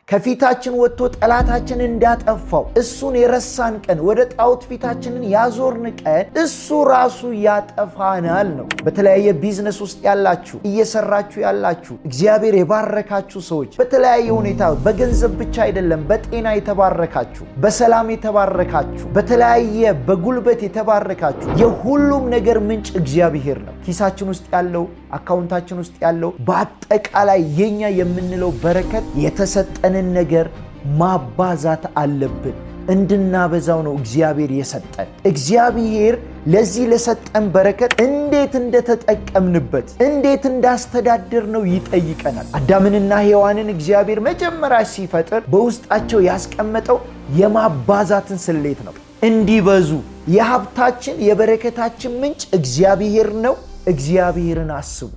ከፊታችን ወጥቶ ጠላታችን እንዳጠፋው እሱን የረሳን ቀን፣ ወደ ጣዖት ፊታችንን ያዞርን ቀን እሱ ራሱ ያጠፋናል ነው። በተለያየ ቢዝነስ ውስጥ ያላችሁ፣ እየሰራችሁ ያላችሁ፣ እግዚአብሔር የባረካችሁ ሰዎች፣ በተለያየ ሁኔታ በገንዘብ ብቻ አይደለም፣ በጤና የተባረካችሁ፣ በሰላም የተባረካችሁ፣ በተለያየ በጉልበት የተባረካችሁ፣ የሁሉም ነገር ምንጭ እግዚአብሔር ነው። ኪሳችን ውስጥ ያለው፣ አካውንታችን ውስጥ ያለው፣ በአጠቃላይ የኛ የምንለው በረከት የተሰጠንን ነገር ማባዛት አለብን። እንድናበዛው ነው እግዚአብሔር የሰጠን። እግዚአብሔር ለዚህ ለሰጠን በረከት እንዴት እንደተጠቀምንበት፣ እንዴት እንዳስተዳደር ነው ይጠይቀናል። አዳምንና ሔዋንን እግዚአብሔር መጀመሪያ ሲፈጥር በውስጣቸው ያስቀመጠው የማባዛትን ስሌት ነው። እንዲበዙ የሀብታችን የበረከታችን ምንጭ እግዚአብሔር ነው። እግዚአብሔርን አስቡ።